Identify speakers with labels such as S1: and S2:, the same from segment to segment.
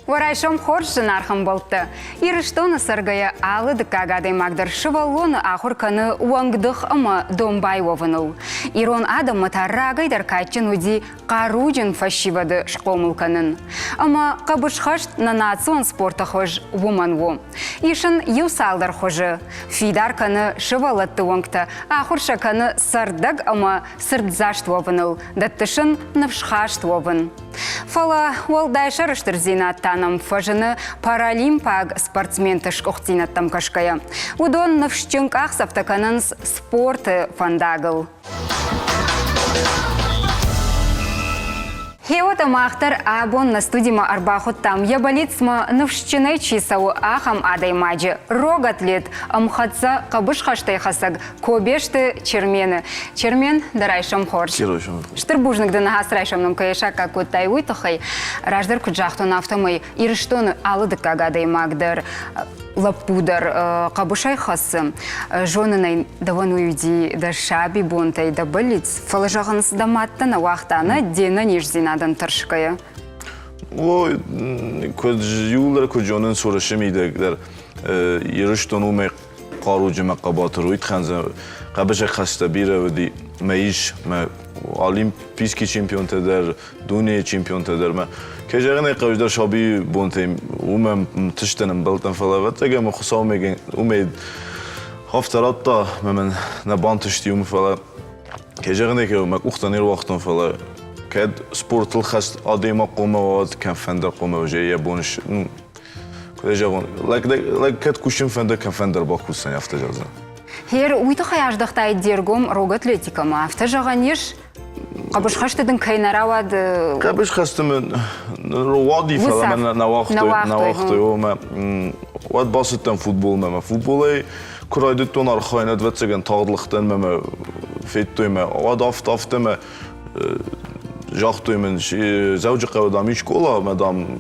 S1: Уӕ райсом хорз, зынаргъ ӕмбӕлттӕ! Ирыстоны цӕргӕйӕ алы дыккаг адӕймаг дӕр сывӕллоны ахуыр кӕны уӕнгдых ӕмӕ домбай уӕвыныл. Ирон адӕммӕ та рагӕй дӕр кадджын уыди хъаруджын фӕсивӕды схъомыл кӕнын. Ӕмӕ хъӕбысхӕст нӕ национ спорты хуыз уымӕн у. Ис ын иу цалдӕр хуызы. Фидар кӕны сывӕллӕтты уӕнгтӕ, ахуыр сӕ кӕны цӕрдӕг ӕмӕ цырддзаст уӕвыныл, дӕтты сын ныфсхаст уӕвын. Фӕлӕ уӕлдай сӕрыстырдзинад та нӕм фӕзыны паралимпаг спортсменты сгуыхтдзинӕдтӕм кӕсгӕйӕ. Уыдон ныфсджын къахдзӕфтӕ кӕнынц спорты фӕндагыл. Хеуатӕ мах дӕр абон нӕ студимӕ ӕрбахуыдтам йӕ бӕллицмӕ ныфсджынӕй чи цӕуы, ахӕм адӕймаджы, рог атлет, ӕмхӕццӕ хъӕбысхӕстӕй хӕцӕг Кобесты Чермены. Чермен, дӕ райсом хорз. Стыр бузныг дын ацы райсом нӕм кӕй саккаг кодтай, уый тыххӕй. Раздӕр куыд загътон, афтӕмӕй Ирыстоны алы дыккаг адӕймаг дӕр лӕппу дӕр хъӕбысӕй хӕцы. Зонын ӕй, дӕуӕн уый уыди дӕ сабибонтӕй дӕ бӕллиц, фӕлӕ зӕгъынц, дӕ мад дӕ нӕ уагъта, нӕ де нӕниздзинадӕн тӕрсгӕйӕ.
S2: О, куыд иуылдӕр куыд зонынц Уырысы мидӕг дӕр, Ирыстон уымӕй хъаруджы мӕ хъӕбатыр уый тыххӕн дзы хъӕбысӕй хӕстӕ бирӕ уыди мӕ ис мӕ олимпийский чемпионтӕ дӕр дунейы чемпионтӕ дӕр мӕ кӕй зӕгъын ӕй хъӕуы дӕр сабийы бонтӕй уымӕ тыстӕн ӕмбӕлдтӕн фӕлӕ ӕвӕццӕгӕн мӕ хуыцау уымӕй афтӕ радта мӕ мын нӕ бантысти уым фӕлӕ кӕй зӕгъын ӕй хъӕуы мӕ къухтӕ не руагътон фӕлӕ кӕд спортыл хӕст адӕймаг хъуамӕ уа кӕм фӕндӕр хъуамӕ йӕ бон ну Куыд зӕгъон, лӕг, лӕг кӕд кусын фӕнды, кӕм фӕнды ӕрбакусдзӕн, афтӕ зӕгъдзӕн.
S1: Хер, уый тыххӕй аздӕхтай де ргом рог атлетикӕмӕ. Афтӕ зӕгъӕн ис, хъӕбысхӕсты дын кӕй нӕ рауад?
S2: Хъӕбысхӕсты мын рауади, фӕлӕ мӕ нӕ уагътой, нӕ уагътой. Омӕ уӕд бацыдтӕн футболмӕ. Мӕ футболӕй куы райдыдтон архайын, ӕвӕццӕгӕн, тагъд лыгътӕн мӕ мӕ федтой мӕ. Уӕд афтӕ афтӕ мӕ загътой мын, Дзӕуджыхъӕуы, дам, ис скъола, ӕмӕ, дам,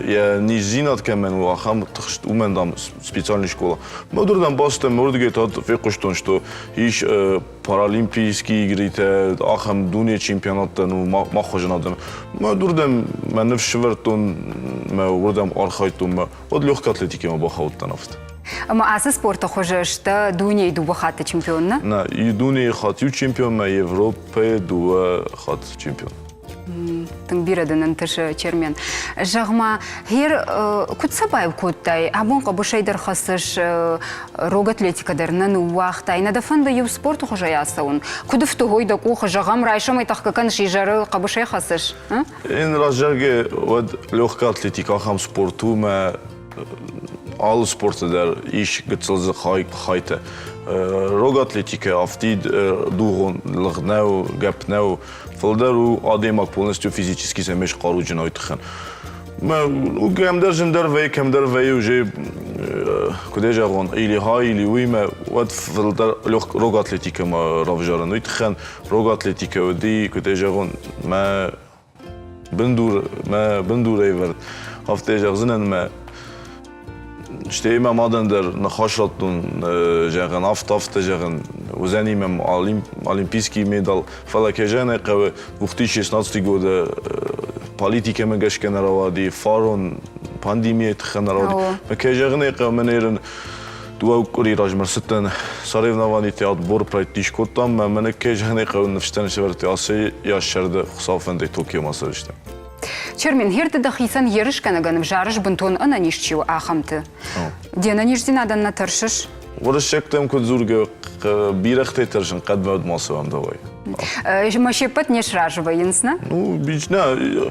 S2: йӕ низдзинад кӕмӕн у, ахӕм тыхст, уымӕн, дам, специальный школа. Мӕ уырдӕм бацыдтӕн, мӕ уырдыгӕй та фехъуыстон, что ис паралимпийские игрытӕ, ахӕм дунейы чемпионаттӕ, ну, мах хуызӕн адӕм. Мӕ уырдӕм мӕ ныфс сӕвӕрдтон, мӕ уырдӕм архайдтон, мӕ уӕд легкой атлетикӕмӕ бахаудтӕн афтӕ.
S1: Ӕмӕ ацы спорты хуызы сты дунейы дыууӕ хатты чемпион, нӕ?
S2: Нӕ, дунейы хатт иу чемпион, мӕ Европӕйы дыууӕ хатт чемпион.
S1: Тынг бирӕ дын ӕнтысы, Чермен. Зӕгъ-ма, гъер куыд сӕ баиу кодтай? Абон хъӕбысӕй дӕр хӕцыс, рог атлетикӕ дӕр нӕ ныууагътай. Нӕ дӕ фӕнды иу спорты хуызӕй ацӕуын? Куыд ӕфтыгъой дӕ къухы, зӕгъӕм, райсомӕй тӕхгӕ кӕныс, изӕры хъӕбысӕй хӕцыс?
S2: Ин раззӕргӕ уӕд легкая атлетика ахӕм спорт у, мӕ алы спорты дӕр ис гыццыл дзы хайтӕ. Рог атлетикӕ афтид дугъон лыгъд нӕу, гӕпп нӕу, Фылдӕр у адӕймаг полностью физически цӕмӕй схъаруджын уой тыххӕн. Кӕмдӕр зындӕр вӕййы, кӕмдӕр вӕййы уже, куыд ӕй зӕгъон, или хай, или уыимӕ, уӕд фылдӕр рог атлетикӕмӕ равзарын. Уый тыххӕн рог атлетикӕ уыди, куыд ӕй зӕгъон, мӕ бындур, мӕ бындурӕвӕрд. Афтӕ зӕгъдзынӕн, мӕ Стӕй мӕ мадӕн дӕр ныхас радтон, зӕгъын, афтӕ-афтӕ, зӕгъын, уыдзӕни мӕм олимпийский медал. Фӕлӕ, кӕй зӕгъын ӕй хъӕуы, 2016 годы политикӕмӕ гӕсгӕ нӕ рауади, фарон пандемийӕ тыххӕй нӕ рауади. Кӕй зӕгъын ӕй хъӕуы, мӕнӕ ерын дыууӕ къуыри размӕ рцыдтӕн соревнованиты отбор пройти скодтам, мӕ мӕнӕ кӕй зӕгъын ӕй хъӕуы, ныфсытӕ сӕвӕрдтой ацы йас сӕрды Хуыцауы фӕндӕй Токиомӕ ацӕудзыстӕм.
S1: Чермен, херты дӕхицӕн ерысгӕнӕгӕн ӕвзарыс бынтон ӕнӕниз чи у, ахӕмты. Де нӕниздзинадӕн нӕ тӕрсыс?
S2: Уырыссӕгтӕм куыд дзургӕ, бирӕгътӕй тӕрсын, хъӕдмӕ уӕд ма цӕуӕм давай.
S1: Мӕ се ппӕт не сразы вӕййынц, нӕ?
S2: Ну, нӕ,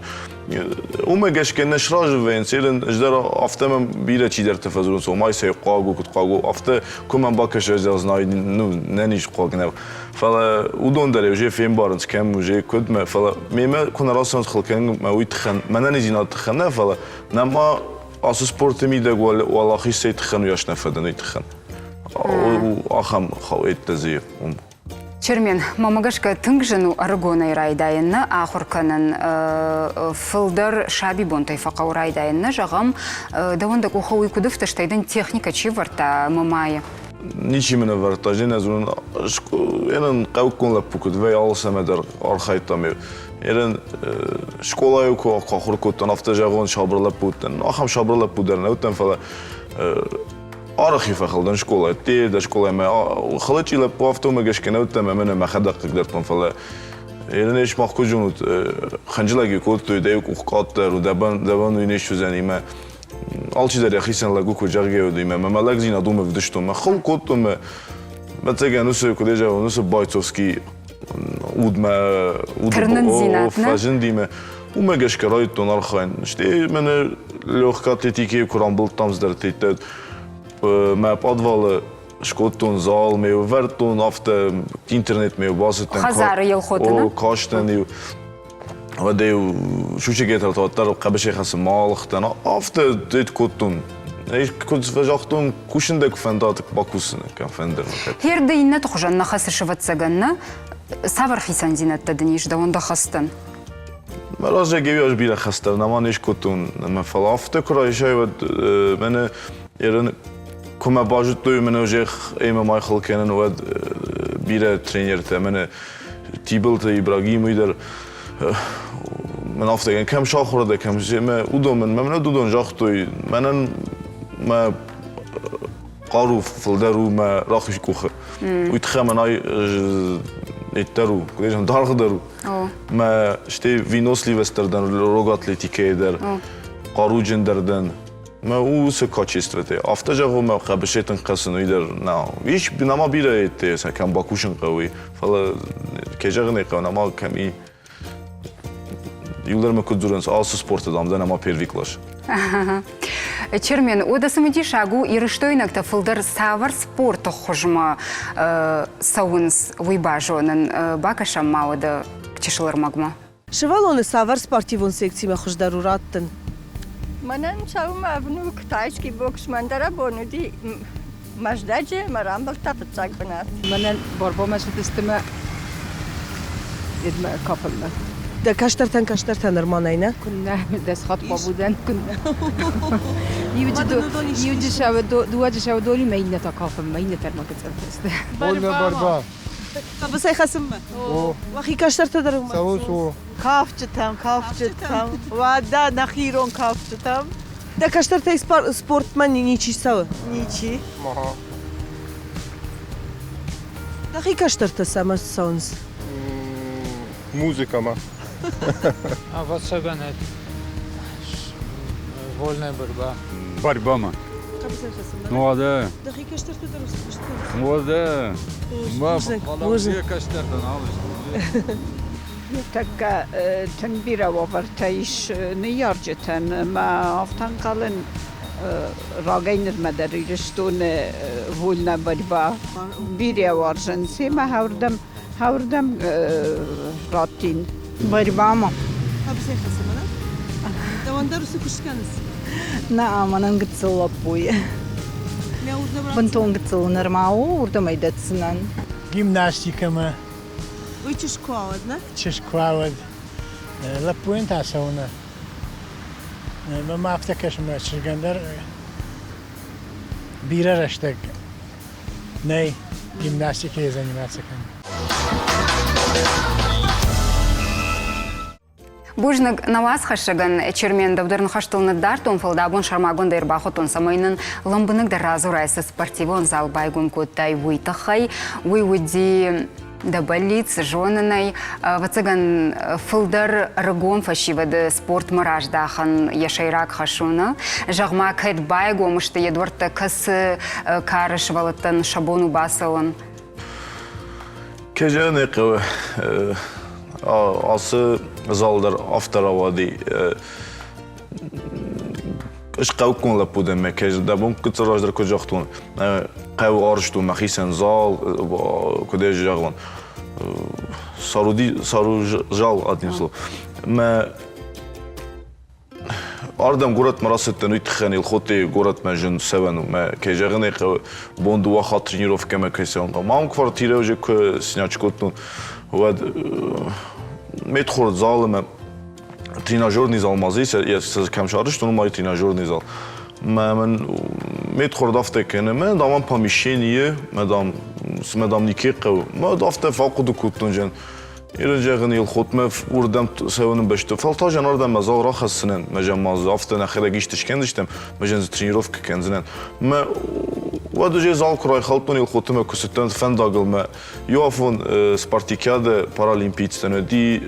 S2: уымӕ гӕсгӕ нӕ сразы вӕййынц. Ерын ӕз дӕр афтӕ мӕм бирӕ чидӕртӕ фӕдзурынц, ома сӕ хъуаг у, куыд хъуаг у. Афтӕ куы мӕм бакӕсай, зӕгъдзынӕ, ну, нӕниз хъуаг нӕу. Фӕлӕ уыдон дӕр уже фембарынц, кӕм уже куыд мӕ, фӕлӕ мемӕ куы нӕ рацӕуынц хыл кӕнын, мӕ уый тыххӕн, мӕ нӕниздзинады тыххӕн нӕ, фӕлӕ нӕма ацы спорты мидӕг уӕлахиз цӕй тыххӕн уыйас нӕ фӕдӕн, уый тыххӕн. Ахӕм хауӕйттӕ дзы уым.
S1: Чермен, мӕмӕ гӕсгӕ тынг зын у ӕрыгонӕй райдайын нӕ ахуыр кӕнын, фылдӕр сабибонтӕй фӕхъӕуы райдайын нӕ, зӕгъӕм, дӕуӕн дӕ къухы уый куыд ӕфты, стӕй дын техникӕ чи вӕрдта мӕ майы?
S2: Ничи мын ӕвӕрдта, не зонын, ерын хъӕуккон лӕппу куыд вӕййы, алцӕмӕ дӕр архайдтам. Ерын скъолайы куы ахуыр кодтон, афтӕ зӕгъон, сабыр лӕппу уыдтӕн. Ахӕм сабыр лӕппу дӕр нӕ уыдтӕн, фӕлӕ арӕх-иу фӕхылдӕн скъолайы. Ӕдде дӕ скъолаймӕ хылычъи лӕппу афтӕ уымӕ гӕсгӕ нӕ уыдтӕн, ӕмӕ мӕнӕ мӕхӕдӕг хъыгдардтон, фӕлӕ ерын ес мах куыд зонут, хынджылӕг-иу кодтой, дӕ иу къух къаддӕр у, дӕ бон уый не суыдзӕни мӕ алчидӕр йӕхицӕн лӕг у, куыд зӕгъгӕ уыди мӕ мӕ лӕгдзинад уым ӕвдыстон, мӕ хыл кодтон мӕ ӕцӕгӕн уыцы, куыд ӕй зӕгъон, уыцы бойцовский удмӕ уды фӕзынди мӕ уымӕ гӕсгӕ райдыдтон архайын. Стӕй мӕнӕ легкой атлетикӕйы куы рамбылдтам цыдӕртӕ, мӕ пъадвалы скодтон зал, ме вӕрдтон афтӕ интернетмӕ бацыдтӕн.
S1: Хӕдзары Елхоты,
S2: нӕ? Кастӕн-иу. Уӕдӕ-иу сусӕгӕй уӕддӕр хъӕбысӕй хӕцын ма алыгътӕн. Афтӕ дет кодтон. Куыд загътон, кусын дӕ куы фӕнда, бакусын кӕм фӕнды.
S1: Гьер ды иннӕты хуызӕн нӕ хӕцыс, ӕвӕццӕгӕн, нӕ? Цавӕр хицӕндзинӕдтӕ дын ис дӕуӕн дӕ хӕстӕн?
S2: Мӕ разӕй ӕз бирӕ хӕстӕ нӕма не скодтон, ӕмӕ фӕлӕ афтӕ куы райсай, уӕд мӕнӕ ерын куы мӕ базыдтой, мӕнӕ зӕхх ӕмӕ майхыл кӕнын, уӕд бирӕ тренертӕ мӕнӕ Тибылты Ибрагим уый дӕр мӕн афтӕ кӕм сахуыр дӕ, кӕм мӕ уыдон мын мӕ уыдон загътой, мӕнӕн мӕ хъару фылдӕр у мӕ рахиз къухы. Уый тыххӕй мӕн ай дӕр у, куыд даргъдӕр у. Мӕ стӕй выносливость дӕр дӕн, рог атлетикӕйы дӕр, хъаруджындӕр дӕн. Мӕ уыцы качествотӕ. Афтӕ зӕгъон, мӕ хъӕбысӕй тынг хӕцын, уый дӕр нӕ. Ис, нӕма бирӕ сӕ кӕм бакусын хъӕуы, фӕлӕ, кӕй зӕгъын ӕй хъӕуы, нӕма кӕм и. Иуылдӕр мӕ куыд дзурынц, алцы спорты, дам, дӕ нӕма первый класс.
S1: Чермен, уӕдӕ цымыдисаг у, ирыстойнӕгтӕ фылдӕр цавӕр спорты хуызмӕ цӕуынц, уый базонын. Бакӕсӕм ма уӕдӕ чысыл ӕрмӕгмӕ.
S3: Сывӕллоны цавӕр спортивон секцимӕ хуыздӕр у раттын?
S4: Мӕнӕн цӕуы мӕ внук тайский бокс мӕндӕрӕбон уыди Мӕздӕджы мӕ рамбылдта фыццаг бынат.
S5: Мӕнӕн борбомӕ цыдысты мӕ едмӕ кафынмӕ.
S3: Дӕ кӕстӕртӕн кӕстӕртӕ нырма нӕй, нӕ?
S5: Куыннӕ, дӕс хатт бабудӕн, куыннӕ. Иуджы сӕвдони мӕ иннӕтӕ кафынмӕ, иннӕтӕ ма гыццылтӕ сты.
S6: Борба, борба.
S3: Хъӕбысӕй хӕцынмӕ? Уӕхи кӕстӕртӕ дӕр уымӕ?
S6: Цӕуынц, о.
S7: Кафджытӕм, кафджытӕм. Уӕдӕ нӕхи ирон кафджытӕм.
S3: Дӕ кӕстӕртӕй спортмӕ ничи цӕуы?
S7: Ничи.
S3: Дӕхи кӕстӕртӕ цӕмӕ цӕуынц?
S6: Музыкӕмӕ.
S8: Ӕвӕццӕгӕн, вольная борьба.
S9: Борьбамӕ. Уӕдӕ.
S3: Дӕхи кӕстӕртӕ дӕр
S9: Уӕдӕ.
S3: Бузныг.
S9: Кӕстӕртӕ нал сты.
S10: Ныртӕккӕ тынг бирӕ уавӕртӕ ис ныййарджытӕн ӕмӕ афтӕ ӕнхъӕлын рагӕй нырмӕ дӕр Ирыстоны вольная борьба бирӕ уарзынц ӕмӕ хӕрдӕм хӕрдӕм раттин.
S11: Борьбама.
S3: Дӕуӕн дӕр уыцы куыст кӕныс?
S11: Нӕ, мӕнӕн гыццыл лӕппуйы. Бынтон гыццыл нырма у, уырдӕм ӕй дӕтдзынӕн.
S12: Гимнастикӕмӕ.
S3: Уый чызг куы ауад, нӕ?
S12: Чызг куы ауад. Лӕппуйӕн та цӕуынӕ. Мӕм афтӕ кӕсы, мӕ чызгӕн дӕр бирӕ рӕстӕг нӕй гимнастикӕйы заниматься кӕнын.
S1: Бузныг нӕ уацхӕссӕгӕн Чермен дӕу дӕр ныхӕстыл ныддардтон, фӕлӕ дӕ абон сӕрмагондӕй ӕрбахуыдтон, цӕмӕй нын лӕмбынӕгдӕр радзурай, цы спортивон зал байгом кодтай, уый тыххӕй. Уый уыди дӕ бӕллиц, зонынӕй. Ӕвӕццӕгӕн, фылдӕр ӕрыгон фӕсивӕды спортмӕ раздахын йӕ сӕйраг хӕс у, нӕ? Зӕгъ-ма, кӕд байгом сты йӕ дуӕрттӕ, кӕцы кары сывӕллӕттӕн сӕ бон у бацӕуын?
S2: Кӕй зӕгъын ӕй хъӕуы, ацы зал дӕр афтӕ рауади. Ӕз хъӕуккон лӕппу дӕн, мӕ кӕй дӕ бон гыццыл раздӕр куыд загътон, хъӕуы арызт у мӕхицӕн зал, куыд ӕй зӕгъон, саруди, сару зал, одним словом. Мӕ Ардӕм горӕтмӕ рацыдтӕн уый тыххӕн Елхотӕй горӕтмӕ зын цӕуӕн у. Мӕ, кӕй зӕгъын ӕй хъӕуы, бон дыууӕ хатт тренировкӕмӕ кӕй цӕуын хъӕуы. Мам квартирӕ уже куы сняч кодтон, уӕд медхор залы мӕ тренажерный зал ма дзы кӕм сарӕзтон, уым ма тренажерный зал. Мӕ мын Ме дхорд афтӕ кӕны, мӕ дам помещение, мӕ дам, цымӕ дам никӕй хъӕуы. Мӕ афтӕ фӕхъуыды кодтон, зӕн, Ирон зӕгъын Елхотмӕ уырдӕм цӕуыны бӕсты. Фӕлтау зӕн ардӕм мӕ зал рахӕсдзынӕн, мӕ зӕн ма дзы афтӕ нӕхӕдӕг исты скӕндзыстӕм, мӕ зӕн дзы тренировкӕ кӕндзынӕн. Мӕ уӕд уже зал куы райхӕлдтон Елхоты мӕ куы цыдтӕн фӕндагыл мӕ иу афон спартакиадӕ паралимпийцтӕн уыди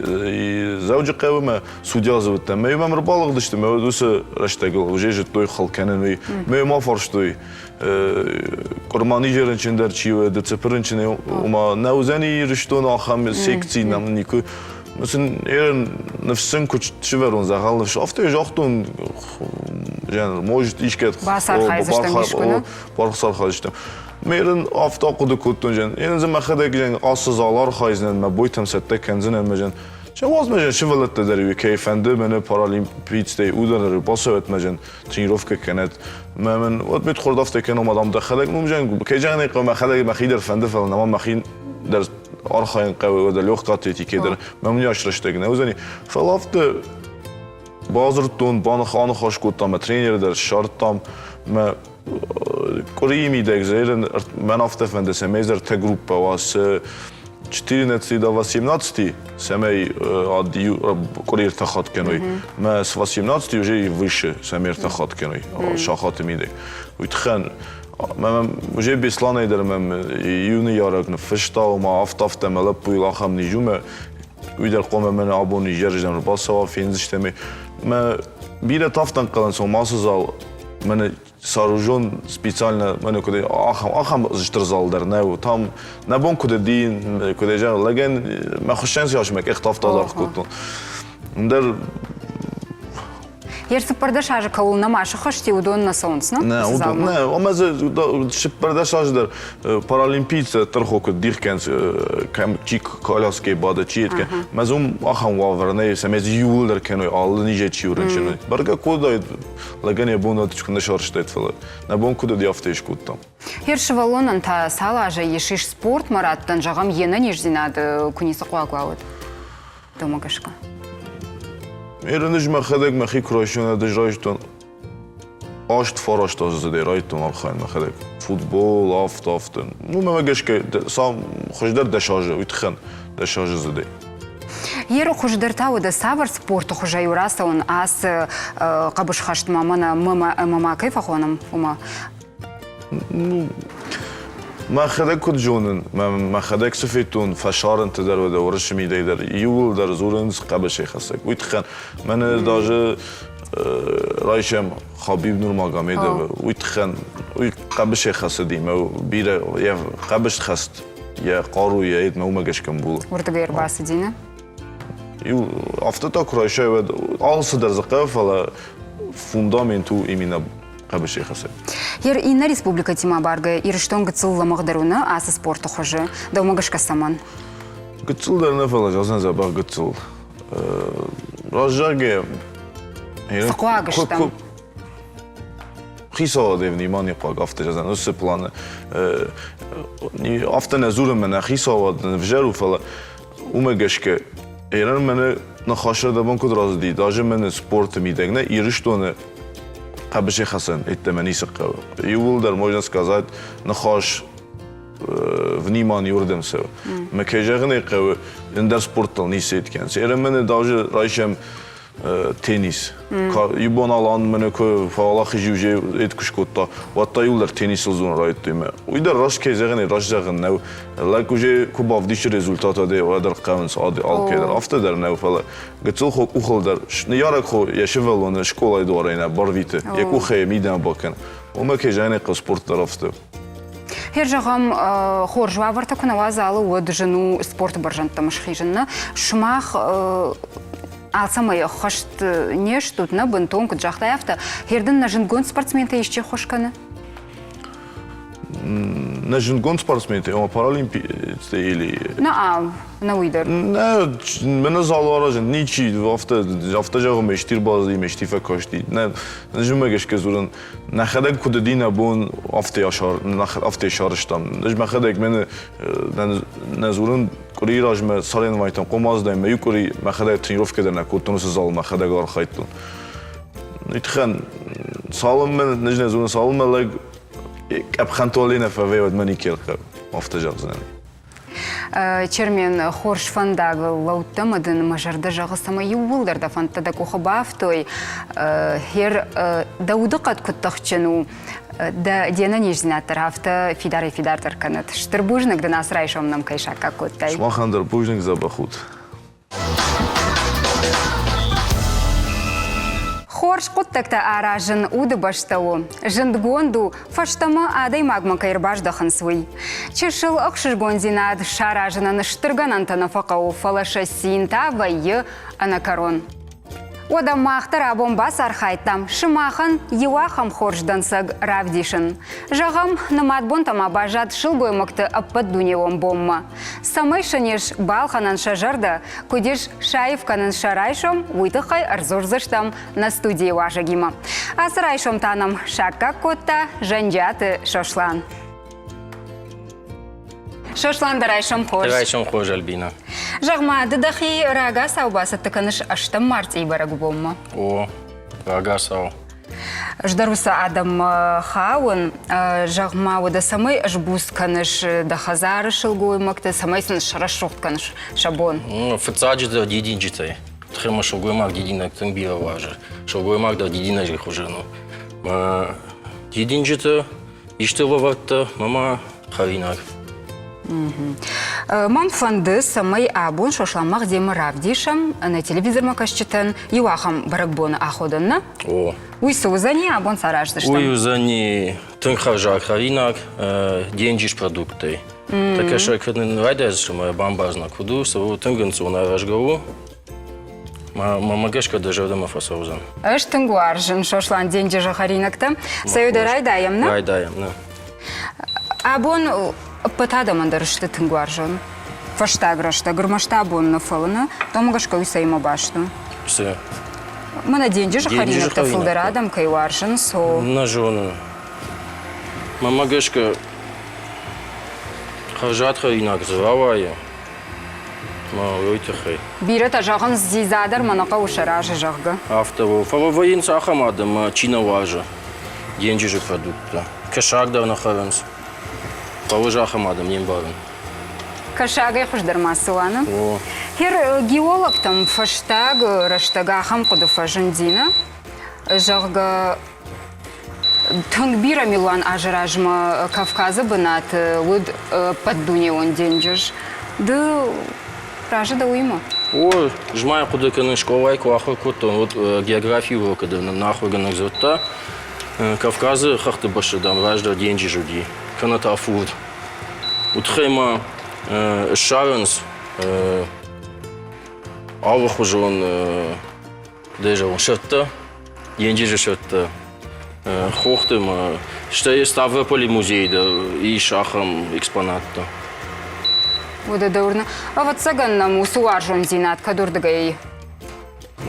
S2: Дзӕуджыхъӕуы мӕ судья дзы уыдтӕн. Мӕ мӕм ӕрбалыгъдысты, мӕ уыцы рӕстӕгыл уже зыдтой хыл кӕнын, уый. Мӕ ма фарстой, къуырманизы рынчын дӕр чи у, ДЦП рынчын, ома нӕ уыдзӕни Ирыстоны ахӕм секци нӕм никуы. Сын ныфс сын куы сывӕрон дзӕгъӕл ныфс, афтӕ загътон, может, искӕд
S1: бацархайдзыстӕм искуы,
S2: бацархайдзыстӕм. Мерын афтӕ ахъуыды кодтон, зӕн, ерын дзы мӕхӕдӕг зӕн ацы зал архайдзынӕн, мӕ бойтӕм цӕттӕ кӕндзынӕн, мӕ зӕн. Сӕ уадзмӕ зӕн сывӕллӕттӕ дӕр кӕй фӕнды, мӕнӕ паралимпийцтӕй уыдон дӕр бацӕуӕт мӕ зӕн тренировкӕ кӕнӕт. Мӕ мын уӕд ме дхорд афтӕ кӕнон, мадам, дӕхӕдӕг ну зӕн, кӕй зӕгъын ӕй хъӕуы, мӕхӕдӕг мӕхи дӕр фӕнды, фӕлӕ нӕма мӕхи дӕр архайын хъӕуы, уӕдӕ легкая атлетикӕ дӕр мӕм уыйас рӕстӕг нӕ уыдзӕни. Фӕлӕ афтӕ бадзырдтон, аныхас кодтам, мӕ тренеры дӕр ссардтам, мӕ къуырийы мидӕг зӕрин мӕн афтӕ фӕнды, цӕмӕй дзы ӕртӕ группӕ уа, цы 14 до 18, цӕмӕй къуыри ӕртӕ хатт кӕной. Мӕ с 18 уже и выше, цӕмӕй ӕртӕ хатт кӕной сахаты мидӕг. Уый тыххӕн мӕм уже Бесланӕй дӕр мӕм иу ныййарӕг ныффыста, ома афтӕ-афтӕ мӕ лӕппуйыл ахӕм низ у, мӕ уый дӕр хъуамӕ мӕнӕ абон изӕрыздӕм ӕрбацӕуа, фендзыстӕм ӕй. Мӕ бирӕтӕ афтӕ ӕнхъӕлынц, ома ацы зал мӕнӕ сооружен специально мӕнӕ куыд ахӕм ахӕм стыр зал дӕр нӕ у там нӕ бон куыд уыди куыд зӕгъ лӕгӕн мӕ хуыссӕн сиас мӕ къӕхтӕ афтӕ адаргъ кодтон ӕндӕр
S1: Йе 14 азы кӕуыл нӕма сыххӕсти, уыдон нӕ цӕуынц, нӕ?
S2: Нӕ, уыдон, нӕ, ӕмӕ дзы 14 азы дӕр паралимпийцы тырхо куыд дих кӕнынц, кӕм чи коляскӕйы бады, чи едкӕ. Мӕ дзы уым ахӕм уавӕр нӕй, цӕмӕй дзы иууылдӕр кӕной, алы низӕй чи у рынчын. Бӕргӕ кодтаид, лӕгӕн йӕ бон куы нӕ сарӕзтаид, фӕлӕ нӕ бон куыд уыди, афтӕ скодтам.
S1: Йе сывӕллонӕн та цал азӕй ис ис спортмӕ раттӕн, зӕгъӕм, йе нӕниздзинад куы ницы хъуаг уа, уӕд? Дӕумӕ гӕсгӕ.
S2: Ерын мӕхӕдӕг мӕхи куы райстон, ӕз райстон 8-9 аздзыдӕй райдыдтон архайын мӕхӕдӕг. Футбол, афтӕ, афтӕ. Ну, мӕмӕ гӕсгӕ, сам хуыздӕр 10 азы, уый тыххӕн 10 азы дзыдӕй.
S1: Еры хуыздӕр та уӕдӕ цавӕр спорты хуызӕй у рацӕуын ацы хъӕбысхӕстмӕ мӕнӕ ӕмӕ ма кӕй фӕхонӕм, уымӕ?
S2: Ну, мӕхӕдӕг куыд зонын, мӕхӕдӕг цы федтон фӕсарӕнты дӕр уӕдӕ уырысы мидӕг дӕр, иууылдӕр дзурынц хъӕбысӕй хӕцӕг. Уый тыххӕн мӕнӕ даже райсӕм Хабиб Нурмагомедовы, уый тыххӕн уый хъӕбысӕй хӕцыди, мӕ бирӕ йӕ хъӕбыс хӕст йӕ хъару йӕ йедмӕ уымӕ гӕсгӕ мбулы.
S1: Уырдыгӕй ӕрбацыди, нӕ?
S2: Иу афтӕ та куы райсай, уӕд алцыдӕр дзы хъӕуы, фӕлӕ фундамент у именно хъӕбысӕй хӕцӕг.
S1: Ер иннӕ республикӕтимӕ абаргӕ Ирыстон гыццыл лӕмӕгъдӕр у нӕ ацы спорты хуызы. Дӕумӕ гӕсгӕ цӕмӕн?
S2: Гыццыл дӕр нӕ, фӕлӕ зӕгъдзӕн дзӕбӕх гыццыл. Раззагӕ
S1: Цы хъуаг стӕм?
S2: Хицауады внимание хъуаг афтӕ зӕгъдзӕн уыцы планы. Афтӕ нӕ дзурын мӕнӕ хицауад ӕвзӕр у, фӕлӕ уымӕ гӕсгӕ Иран мӕнӕ ныхасы дӕ куыд рацыди, даже мӕнӕ спорты мидӕг нӕ Ирыстоны хъӕбысӕй хӕцӕн йеддӕмӕ ницы хъӕуы. Иууылдӕр, можно сказать, ныхас внимание уырдӕм цӕуы. Мӕ кӕй зӕгъын ӕй хъӕуы, ӕндӕр спорттыл ницы кӕнынц. Ерын мӕнӕ даже райсӕм теннис. Иу бон Алан мӕнӕ куы фӕуӕлахиз уже эд куы скодта, уӕд та иуылдӕр теннисыл дзурын райдыдтой мӕ. Уый дӕр раст кӕй зӕгъын ӕй раст зӕгъын нӕу. Лӕг уже куы бавдисы результат ӕдӕ уӕд ӕрхъӕуынц алкӕй дӕр. Афтӕ дӕр нӕу, фӕлӕ гыццыл хо къухыл дӕр ныййарӕг хо йӕ сывӕллоны скъолайы дуарӕй нӕ барвиты, йӕ къухӕй мидӕмӕ бакӕны. Уымӕ кӕй зӕгъын ӕй хъӕуы спорт дӕр афтӕ.
S1: Хер зӕгъӕм, хорз уавӕртӕ куы нӕ уа залы, уӕд зын у спорты бӕрзӕндтӕм схизын. Нӕ сымах алцӕмӕй ӕххӕст не стут, нӕ бынтон, куыд загътай, афтӕ. Хер дын нӕ зындгонд спортсментӕ исчи ӕххуыс кӕны?
S2: Нӕ зындгонд спортсментӕ, ома паралимпийцтӕ или...
S1: Нӕ, нӕ уый дӕр.
S2: Нӕ, мӕнӕ зал аразын ничи, афтӕ, афтӕ зӕгъын, ме стир базыди, ме сти фӕкасти. Нӕ, зымӕ гӕсгӕ дзурын, нӕхӕдӕг куыд уыди нӕ бон, афтӕ афтӕ сарӕзтам. Ӕз мӕхӕдӕг мӕнӕ нӕ дзурын къуырийы размӕ соревнованийтӕм хъомаздӕй мӕ иу къуыри мӕхӕдӕг тренировкӕ дӕр нӕ кодтон, уыцы залы мӕхӕдӕг архайдтон. Уый тыххӕн цалынмӕ, нӕ дзурын, цалынмӕ лӕг. Къӕпхӕнтыл нӕ фӕвӕй, уӕд мӕ никел хъӕуы, афтӕ зӕгъдзынӕн.
S1: Чермен, хорз фӕндагыл лӕудтӕ ӕмӕ дын мӕ зӕрдӕ зӕгъы, цӕмӕй иууылдӕр дӕ фӕндтӕ дӕ къухы бафтой. Хер, дӕ удыхъӕд куыд тыхджын у, дӕ де нӕниздзинад дӕр афтӕ фидарӕй-фидардӕр кӕнӕд. Стыр бузныг дын ацы райсом нӕм кӕй саккаг кодтай.
S2: Сымахӕн дӕр бузныг, дзӕбӕх ут.
S1: Хорз хъуыддӕгтӕ аразын удыбӕстӕ у. Зындгонд у, фӕстӕмӕ адӕймагмӕ кӕй ӕрбаздӕхынц, уый. Чысыл ӕхсызгондзинад саразынӕн стыр гӕнӕнтӕ нӕ фӕхъӕуы, фӕлӕ сӕ цин та вӕййы ӕнӕкӕрон. Уӕдӕ мах дӕр абон бацархайдтам сымахӕн иу ахӕм хорз дӕнцӕг равдисын. Зӕгъӕм, нымад бонтӕ ма баззад сылгоймӕгты ӕппӕтдунеон бонмӕ. Цӕмӕй сын ис балхӕнӕн сӕ зӕрдӕ, куыд ис саив кӕнын сӕ райсом, уый тыххӕй ӕрдзурдзыстӕм нӕ студийы уазӕгимӕ. Ацы райсом та нӕм саккаг кодта Зӕнджиаты Сослан. Сослан, дӕ райсом хорз.
S6: Райсом хорз, Альбина.
S1: Зӕгъ-ма, ды дӕхи рагацау бацӕттӕ кӕныс ӕстӕм мартъийы бӕрӕгбонмӕ?
S6: О, рагацау.
S1: Ӕз дӕр уыцы адӕммӕ хауын. Зӕгъ-ма, уӕдӕ цӕмӕй ӕзбуц кӕныс дӕ хӕдзары сылгоймӕгты, цӕмӕй сын срӕсугъд кӕныс сӕ бон?
S6: Фыццаджыдӕр дидинджытӕй. Тыххӕй сылгоймаг дидинӕг тынг бирӕ уарзы. Сылгоймаг дӕр дидинӕджы хуызӕн у. Дидинджытӕ исты лӕвӕрттӕ мӕ хӕринаг.
S1: Мӕн фӕнды, цӕмӕй абон Сослан мах демӕ равдисӕм нӕ телевизормӕ кӕсджытӕн иу ахӕм бӕрӕгбоны аходӕн, нӕ?
S6: О.
S1: Уый цы уыдзӕни, абон сараздзыстӕм?
S6: Уый уыдзӕни тынг хӕрзаг хӕринаг денджыз продукттӕй. Такӕсӕг кӕнын райдайдзыстӕм ӕмӕ бамбардзынӕ, куыд у, цы у, тынг ӕнцон аразгӕ у. Мӕ гӕсгӕ дӕ зӕрдӕмӕ фӕцӕудзӕн.
S1: Ӕз тынг уарзын Сослан денджызы хӕринӕгтӕ. Цӕй дӕ райдайӕм, нӕ?
S6: Райдайӕм, нӕ.
S1: Абон ӕппӕт адӕмӕн дӕр сты тынг уарзон. Фӕстаг рӕстӕг ӕрмӕст абон нӕ фӕлӕ нӕ, дӕумӕ гӕсгӕ уый цӕимӕ баст у?
S6: Цы?
S1: Мӕнӕ денджызы хӕринӕгтӕ фылдӕр адӕм кӕй уарзынц, о.
S6: Нӕ зонын. Мӕнмӕ гӕсгӕ хӕрзад хӕринаг дзы рауайы. Ма уый тыххӕй.
S1: Бирӕтӕ зӕгъынц, дзидза дӕр мӕ нӕ хъӕуы сӕ разы, зӕгъгӕ.
S6: Афтӕ у. Фӕлӕ вӕййынц ахӕм адӕм, чи нӕ уарзы денджызы продукттӕ. Кӕсаг дӕр нӕ хӕрынц. Фӕлӕ ӕз ахӕм адӕм не мбарын.
S1: Кӕсагӕй хуыздӕр ма цы уа, нӕ?
S6: О.
S1: Хер геологтӕм фӕстаг рӕстӕг ахӕм хъуыды фӕзынди, нӕ? Зӕгъгӕ, Тынг бирӕ милуан азы размӕ Кавказы бынаты уыд ӕппӕтдунеон денджыз. Ды разы дӕ уыимӕ?
S6: О, ӕз ма хъуыды кӕнын, скъолайы куы ахуыр кодтон, уӕд географийы урокы дӕр нын ахуыргӕнӕг дзырдта, Кавказы хӕхты бӕсты, дам, раздӕр денджыз уыди, кӕнӕ та фурд. Уый тыххӕй ма ссарынц алыхуызон дӕ сырдтӕ, денджызы сырдтӕ, хохты ӕмӕ стӕй Ставрополи музейы дӕр ис ахӕм экспонаттӕ.
S1: Уӕдӕ дӕ уырны, ӕвӕццӕгӕн нӕм уыцы уарзондзинад кӕд уырдыгӕй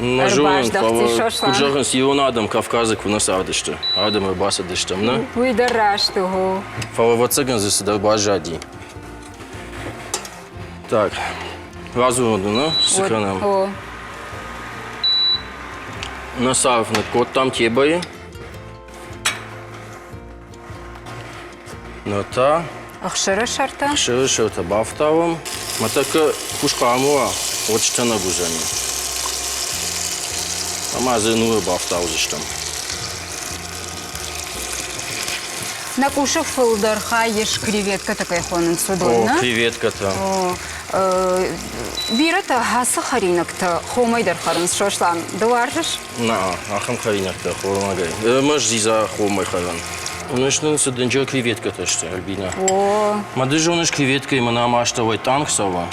S6: Нӕ зонын, фӕлӕ куыд зӕгъынц, ирон адӕм Кавказы куы нӕ цардысты, адӕм ӕрбацыдыстӕм, нӕ?
S1: Уый дӕр раст у.
S6: Фӕлӕ ӕвӕццӕгӕн дзы цыдӕр баззади. Так, радзурон дын, цы кӕнӕм?
S1: О.
S6: Нӕ царв ныккодтам тебӕйы. Ныр та
S1: Ӕхсыры сӕртӕ?
S6: Ӕхсыры сӕртӕ бафтауӕм. Мӕ тӕккӕ куы схъарм уа, уӕд стӕнӕг уыдзӕни. Ӕмӕ дзы нуры бафтаудзыстӕм.
S1: Нӕ къусы фылдӕр хай ис креветкӕтӕ кӕй хонынц, уыдон, нӕ?
S6: О, креветкӕтӕ.
S1: О, бирӕтӕ ацы хӕринӕгтӕ хомӕй дӕр хӕрынц, Сослан. Ды уарзыс?
S6: Нӕ, ахӕм хӕринӕгтӕ хормагӕй. Ӕрмӕст дзидза хомӕй хӕрын. Уыныс нын цы дынджыр креветкӕтӕ сты, Альбина.
S1: О.
S6: Мӕ ды зоныс креветкӕйы мӕнӕ ам астӕуӕй танк цӕуы.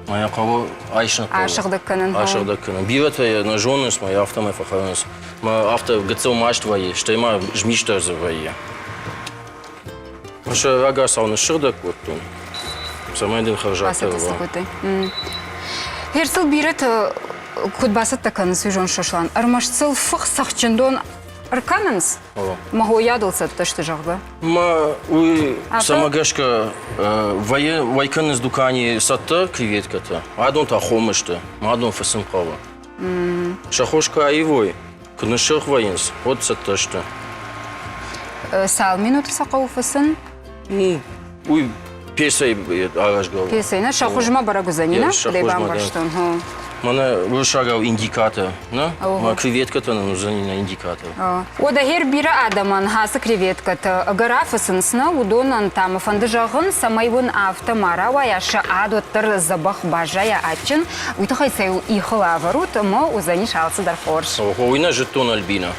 S6: Мӕ йӕ хъӕуы айсын хъӕуы.
S1: Асыгъдӕг кӕнын.
S6: Асыгъдӕг кӕнын. Бирӕтӕ йӕ нӕ зонынц, мӕ йӕ афтӕмӕй фӕхӕрынц. Мӕ афтӕ гыццыл маст вӕййы, стӕй ма змис дӕр дзы вӕййы. Сӕ рагацау ныссыгъдӕг кодтон, цӕмӕй дын хӕрзаддӕр уа.
S1: Герцл бирӕтӕ куыд бацӕттӕ кӕнынц, уый зон Сослан, ӕрмӕст сыл фых цӕхджын дон ӕркӕнынц, мӕ хойадыл цӕттӕ сты, зӕгъгӕ.
S6: Мӕ уый цӕмӕ гӕсгӕ вӕййы, уӕй кӕнынц дуканийы цӕттӕ креветкӕтӕ, адон та хом сты, адон фыцын хъӕуы. Сӕ хос куы аивой, куы ныссырх вӕййынц, уӕд цӕттӕ сты.
S1: Цал минуты сӕ хъӕуы фыцын?
S6: Ну, уый песӕй аразгӕ у.
S1: Песӕй, нӕ сӕ хуызмӕ бӕрӕг уыдзӕни, нӕ?
S6: Сӕ хуызмӕ,
S1: бамбӕрстон.
S6: Мӕнӕ уырыссагау индикатор, нӕ? Ма креветкӕтӕ нын уыдзӕни нӕ индикатор.
S1: Уӕдӕ гьер бирӕ адӕмӕн ацы креветкӕтӕ ӕгӕр афыцынц, нӕ? Уыдонӕн та мӕ фӕнды зӕгъын, цӕмӕй уын афтӕ ма рауайа, сӕ ад уӕддӕр дзӕбӕх баззайа адджын, уый тыххӕй сӕ ихыл ӕвӕрут ӕмӕ уыдзӕнис алцыдӕр хорз.
S6: Ого, уый нӕ зыдтон, Альбина.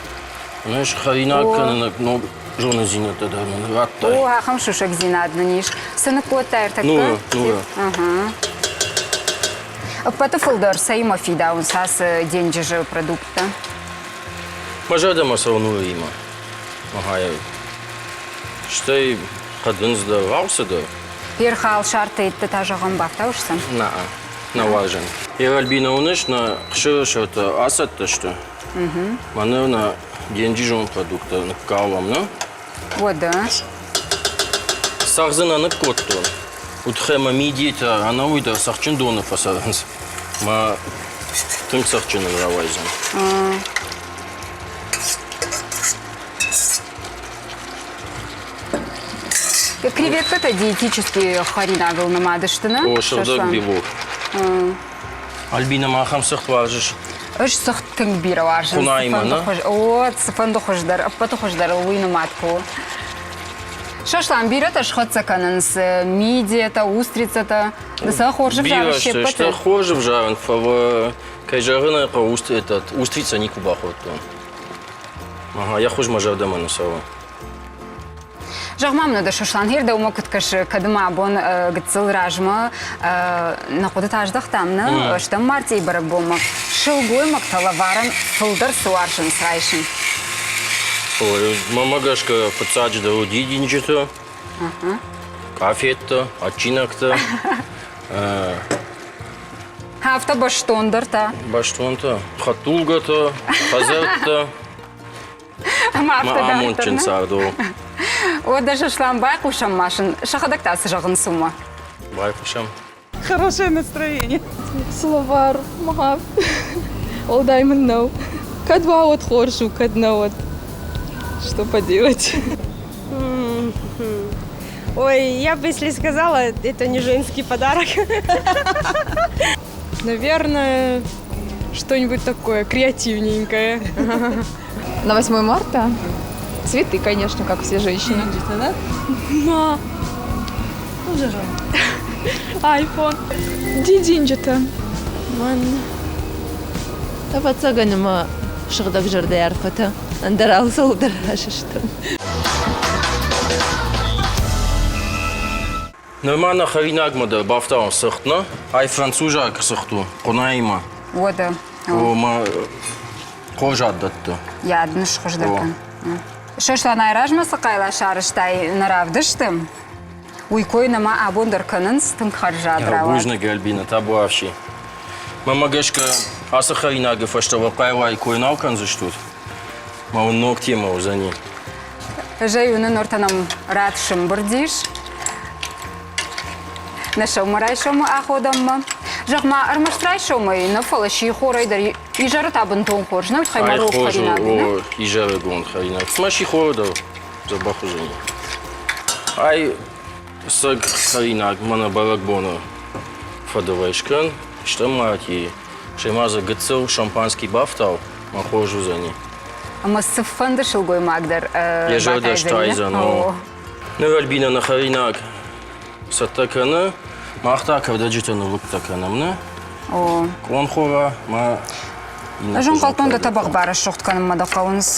S6: Ӕз хӕринаг кӕныны ног зонындзинӕдтӕ дӕр мын радтай.
S1: О, ахӕм сусӕгдзинад нын ис. Цы ныккодтай ӕртӕккӕ?
S6: Нуры, нуры.
S1: Ӕппӕты фылдӕр цӕимӕ фидауынц ацы денджызы продукттӕ?
S6: Мӕ зӕрдӕмӕ цӕуы нурыимӕ. Ахайӕй. Стӕй хъӕдындз дӕр, алцы дӕр.
S1: Ерхал сӕртӕйтты та зӕгъӕм бафтаусдзӕн?
S6: Нӕ, нӕ уарзын. Альбина, уыныс, нӕ хсыры сӕртӕ ацӕттӕ сты. Мӕнӕ нӕ денджызон продукттӕ ныккалӕм, нӕ?
S1: Уӕдӕ.
S6: Сӕгъ дзы нӕ ныккодтон. Уыдхӕ мӕ мидитӕ ӕнӕуый дӕр цӕхджын доны фӕцӕрынц. Мӕ тынг цӕхджын ын рауайдзӕн.
S1: Креветкӕтӕ диетический хӕринагыл нымад сты, нӕ?
S6: О, сыгъдӕг белок. Альбина, ма ахӕм цыхт уарзыс?
S1: Ӕз цыхт тынг бирӕ уарзын.
S6: Хъуынаимӕ, нӕ?
S1: О, цыфӕнды хуыздӕр, ӕппӕты хуыздӕрыл уый нымад куы у. Сослан, бирӕтӕ схӕццӕ кӕнынц мидиятӕ, устрицӕтӕ. Ды сӕ хорз ӕвзарыс се
S6: Бирӕ
S1: ппӕты?
S6: сты, хорз ӕвзарын, фӕлӕ, кӕй зӕгъын ӕй хъӕуы, устрица никуы бахордтон. Ага, йӕ хуыз мӕ зӕрдӕмӕ нӕ цӕуы.
S1: Зӕгъ-ма мын, Сослан, гьер дӕумӕ куыд кӕсы, кӕд ма абон гыццыл размӕ нӕ хъуыдытӕ аздӕхтам, нӕ стӕм мартъийы бӕрӕгбонмӕ, сылгоймӕгтӕ лӕварӕн фылдӕр цы уарзынц райсын?
S6: Ой, мӕнмӕ гӕсгӕ, фыццаджыдӕр у дидинджытӕ, къафеттӕ, адджинӕгтӕ.
S1: Афтӕ бӕстондӕр та?
S6: Бӕстонтӕ, хӕдтулгӕтӕ, хӕдзӕрттӕ.
S1: Ӕмӕ афтӕ
S6: Мӕ амондджын цард у.
S1: Уӕдӕ Сослан, байхъусӕм ма сын, сӕхӕдӕг та цы зӕгъынц, уымӕ.
S6: Байхъусӕм.
S3: Хорошее настроение.
S13: Словар, махав. Уӕлдай мын нӕу. Кӕд уа, уӕд хорз у, кӕд нӕ, уӕд что поделать?
S14: Ой, я бы если сказала, это не женский подарок.
S13: Наверное, что-нибудь такое креативненькое.
S15: На 8 марта цветы, конечно, как все женщины.
S13: Ма. Айфон.
S15: Дидинджытӕ.
S16: Мӕн ӕвӕццӕгӕн ӕмӕ сыгъдӕгзӕрдӕ арфӕтӕ ӕндӕр алцӕуыл дӕр разы стӕм.
S6: Нырма нӕ хӕринагмӕ дӕр бафтауӕм цыхт, нӕ? Ай французаг цыхт у, хъуынаимӕ.
S1: Уӕдӕ.
S6: О, мӕ хорз ад дӕтты.
S1: Йӕ ад нысхуыздӕр кӕн. Сосланӕй размӕ цы хъайла сарӕзтай нӕ равдысты, уый кой нӕма абон дӕр кӕнынц, тынг хӕрзад рауад.
S6: Бузныг, Альбина, табуафси. Мӕнмӕ гӕсгӕ, ацы хӕринагы фӕстӕ уӕ хъайлайы кой нал кӕндзыстут. Мӕ уын ног темӕ уыдзӕни.
S1: Ӕз ӕй уынын, ныр та нӕм рад сымбырд ис. Нӕ сӕумӕрайсомы аходӕнмӕ. Зӕгъ-ма, ӕрмӕст райсомӕй нӕ, фӕлӕ сихорӕй дӕр изӕры та бынтон хорз нӕ уыд хӕймӕрог хӕринаг, нӕ?
S6: Изӕрыгон хӕринаг. Цымӕ сихоры дӕр дзӕбӕх уыдзӕни. Ай цӕг хӕринаг мӕнӕ бӕрӕгбоны фӕдылӕй скӕн, стӕм ма стӕй ма дзы гыццыл шампанский бафтау, мӕ хорз уыдзӕни.
S1: Ӕмӕ цыфӕнды сылгоймаг дӕр
S6: Йӕ зӕрдӕ стайдзӕн. Ныр Альбинӕ нӕ хӕринаг цӕттӕ кӕны, мах та кӕрдӕджытӕ ныллыгтӕ кӕнӕм, нӕ?
S1: О.
S6: Къонхора ма
S1: Ӕз ӕнхъӕлдтон, дӕ тӕбӕгъ барӕсугъд кӕнынмӕ дӕ хъӕуынц.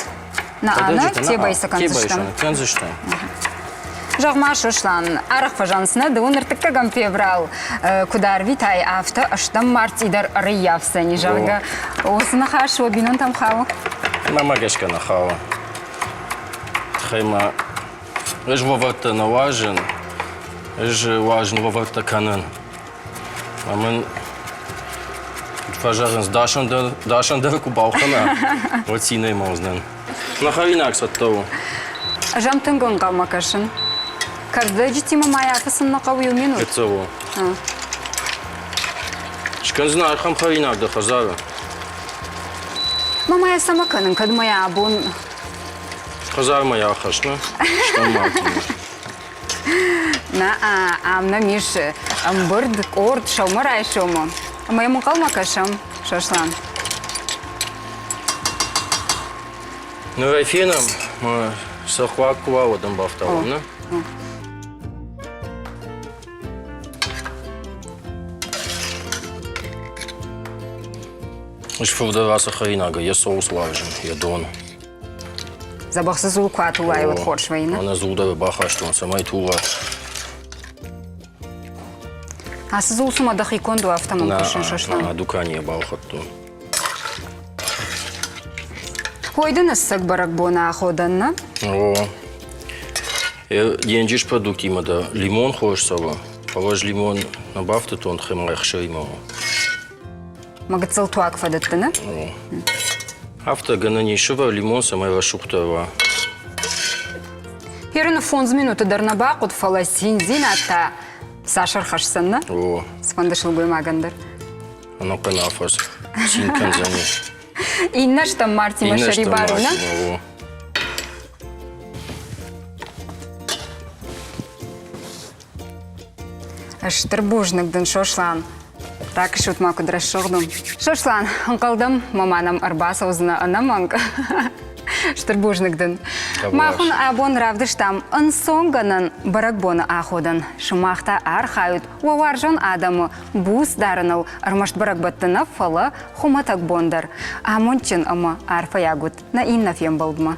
S1: Нӕ, нӕ, тебӕй сӕ кӕндзыстӕм.
S6: Кӕндзыстӕм.
S1: Зӕгъ-ма, Сослан, арӕх фӕзӕгъынц нӕ, дыууын ӕртыккӕгӕм феврал куыд арвитай, афтӕ ӕстӕм мартъи дӕр ӕрыййафдзӕни, зӕгъгӕ. Уыцы ныхас уӕ бинонтӕм хауы?
S6: Мӕмӕ гӕсгӕ нӕ хауы. Тыххӕй ма ӕз уавӕртӕ нӕ уарзын, ӕз уарзын уавӕртӕ кӕнын. Ӕмӕ мын фӕзӕгъынц, дасӕн дӕр куы балхӕна, уӕд цинӕй мӕлдзынӕн. Нӕ хӕринаг цӕттӕ у.
S1: Ӕз ӕм тынг ӕнхъӕлмӕ кӕсын. Кӕрдӕджытимӕ ма йӕ афыцын нӕ хъӕуы иу минут.
S6: Гыццыл у. Скӕндзынӕ ахӕм хӕринаг дӕ хӕдзары.
S1: Мамӕ йӕ цӕмӕ кӕнын, кӕд мӕ йӕ абон...
S6: Хӕдзармӕ йӕ ахӕсс, нӕ? Стӕм мартимӕ.
S1: На, ам нӕм ис ӕмбырд, къорд сӕумӕрайсомы. Ӕмӕ йӕм ӕнхъӕлмӕ кӕсӕм, Сослан.
S6: Ныр ӕй фенӕм, сӕ хъуаг куы уа, уӕд ӕм бафтауӕм, нӕ? Ӕз фылдӕр ацы хӕринагӕй йӕ соус уарзын, йӕ дон.
S1: Дзӕбӕх дзы дзул куы атулай, уӕд хорз вӕййы, нӕ?
S6: Ӕнӕ дзул дӕр бахастон, цӕмӕй тула.
S1: Ацы дзул цыма дӕхи конд у, афтӕ мӕм кӕсын, Сослан.
S6: Нӕ, дуканийӕ балхӕдтон.
S1: Ой дын ӕцӕг бӕрӕгбоны аходӕн, нӕ?
S6: О. Денджыз продуктимӕ дӕ лимон хорз цӕуы, фӕлӕ ӕз лимон нӕ бафтыдтон хӕмӕ ӕхсыримӕ.
S1: Мӕ гыццыл туаг фӕдӕтты, нӕ?
S6: Афтӕ гӕнӕн ис сывӕр лимон, цӕмӕй рӕсугъддӕр уа.
S1: Ерыны фондз минуты дӕр нӕ бахъуыд, фӕлӕ циндзинад та цас ӕрхӕсдзӕн, нӕ?
S6: О.
S1: Цыфӕнды сылгоймагӕн дӕр.
S6: Ӕнӕхъӕн афӕдз цин кӕндзӕни.
S1: Иннӕ стӕм мартимӕ сӕрибар у, нӕ? Стыр бузныг дын, Сослан. Ракӕсут ма, куыд рӕсугъд у. Сослан, ӕнхъӕлдӕн, мӕ нӕм ӕрбацӕудзынӕ ӕнӕмӕнг. Стыр бузныг дын. Мах уын абон равдыстам ӕнцонгӕнӕн бӕрӕгбоны аходӕн. Сымах та архайут уӕ уарзон адӕмы буц дарыныл ӕрмӕст бӕрӕгбӕтты нӕ, фӕлӕ хуымӕтӕг бон дӕр. Амондджын ӕмӕ арфӕйаг ут нӕ иннӕ фембӕлдмӕ.